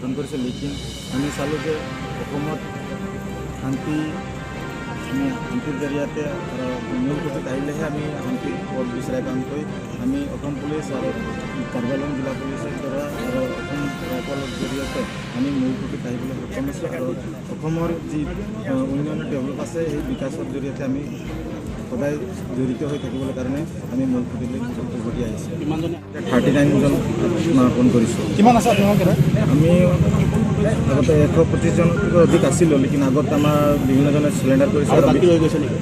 গঠন কৰিছোঁ। লেকিন আমি চালোঁ যে অসমত শান্তি, আমি শান্তিৰ জৰিয়তে আৰু মূল সুঁতিত আহিলেহে আমি শান্তিৰ পথ বিচাৰি পামকৈ। আমি অসম পুলিচ আৰু কাৰ্বি আংলং জিলা পুলিচৰ দ্বাৰা আৰু অসম ৰাইফলৰ জৰিয়তে আমি মূল সুঁতিত আহিবলৈ সক্ষম হৈছোঁ আৰু অসমৰ যি উন্নয়নৰ ডেভেলপ আছে, সেই বিকাশৰ জৰিয়তে আমি সদায় জড়িত হৈ থাকিবলৈ কাৰণে আমি মূল সুঁতিলৈ উভতি আহিছোঁ। কিমানজনে? 39জন আত্মসমৰ্পণ কৰিছোঁ। কিমান আছে আপোনালোকে? আমি আগতে 125জনতকৈ অধিক আছিলোঁ। লেকিন আগত আমাৰ বিভিন্নজনে চিলিণ্ডাৰ কৰিছে। আৰু আৰু বাকী ৰৈ গৈছে নেকি?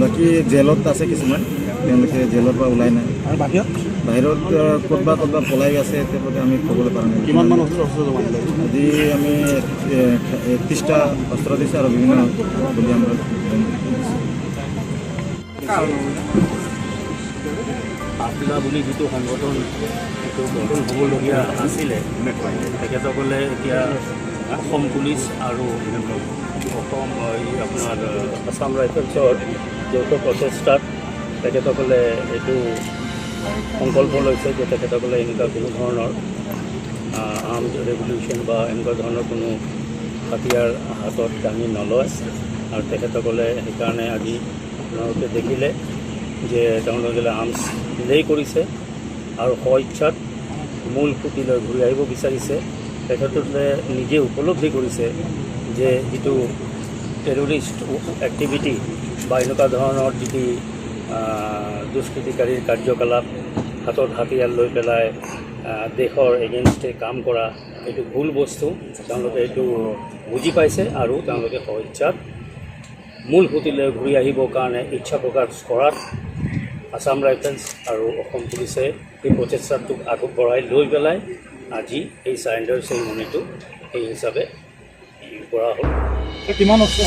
বাকী জেলত আছে কিছুমান, তেওঁলোকে জেলৰ পৰা ওলাই নাই। আৰু বাহিৰত? বাহিৰত ক'তবা ক'তবা পলাই আছে, তেওঁলোকে আমি ক'বলৈ পৰা নাই। কিমান মান অস্ত্ৰ অস্ত্ৰ জমা দিলে? আজি আমি 31টা অস্ত্ৰ দিছোঁ আৰু বিভিন্ন বুলি আমরা দিছোঁ। আফলা বুলি যিটো সংগঠন, সেইটো গঠন হ'বলগীয়া আছিলে, তেখেতসকলে এতিয়া অসম পুলিচ আৰু অসম এই আপোনাৰ আছাম ৰাইফলছৰ যৌথ প্ৰচেষ্টাত তেখেতসকলে এইটো সংকল্প লৈছে যে তেখেতসকলে এনেকুৱা কোনো ধৰণৰ আৰ্মড ৰেভলিউশ্যন বা এনেকুৱা ধৰণৰ কোনো হাতিয়াৰ হাতত দাঙি নলয়। আৰু তেখেতসকলে সেইকাৰণে আজি আপোনালোকে দেখিলে যে তেওঁলোকে আৰ্মছ লে কৰিছে আৰু স্ব ইচ্ছাত মূল সুঁতিলৈ ঘূৰি আহিব বিচাৰিছে। তেখেতসকলে নিজে উপলব্ধি কৰিছে যে যিটো টেৰৰিষ্ট এক্টিভিটি বা এনেকুৱা ধৰণৰ যিটো দুষ্কৃতিকাৰীৰ কাৰ্যকলাপ, হাতত হাতিয়াৰ লৈ পেলাই দেশৰ এগেইনষ্টে কাম কৰা, এইটো ভুল বস্তু। তেওঁলোকে এইটো বুজি পাইছে আৰু তেওঁলোকে স্ব ইচ্ছাত মূল সুঁতিলৈ ঘূৰি আহিবৰ কাৰণে ইচ্ছা প্ৰকাশ কৰাত আছাম ৰাইফেলছ আৰু অসম পুলিচে এই প্ৰচেষ্টাটোক আগবঢ়াই লৈ পেলাই আজি এই চাৰেণ্ডাৰ চেৰিমনিটো সেই হিচাপে কৰা হ'ল। কিমান অস্ত্ৰ?